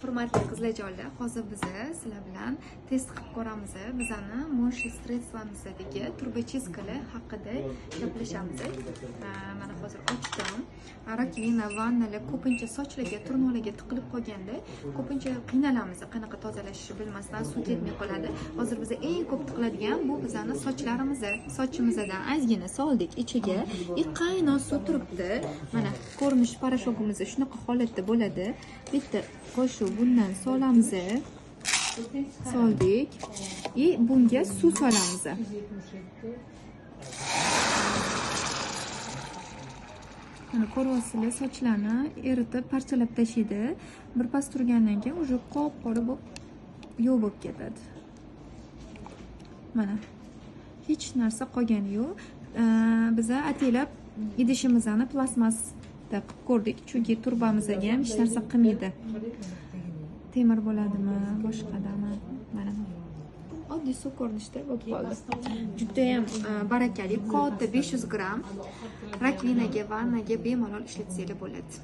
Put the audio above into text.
Hurmatli qizlarjonlar, hozir biz sizlar bilan test qilib ko'ramiz. Bizani моющее средство mizdagi трубочистка lar haqida gaplashamiz. Mana hozir ochdim. Раковина, vannalar ko'pincha sochlarga, tirnoqlarga tiqilib qolganda ko'pincha qiynalamiz. Qanaqa tozalashni bilmasdan suv ketmay qoladi. Hozir biz eng ko'p tiqiladigan bu bizani sochlarimiz. Sochimizdan ozgina soldik ichiga. Qaynoq suv turibdi. Mana ko'rinish parashogimiz shunaqa holatda bo'ladi. Bitta qoshiq bundan solamiz. Soldik. И bunga suv solamiz. Mana ko'ryapsizlar, sochlarni eritib parchalab tashlaydi. Birpas turgandan keyin уже qop-qora bo'lib yo'q bo'lib ketadi. Mana hech narsa qolgani yo'q. Biz ataylab idishimizni plastmasda qilib ko'rdik, chunki turbamizga ham hech narsa qilmaydi. Temir bo'ladimi, boshqadami? Mana oddiy suv ko'rinishda bo'lib qoldi. Juda ham barakali, katta 500 gramm rakvinaga, vannaga bemalol ishlatsanglar bo'ladi.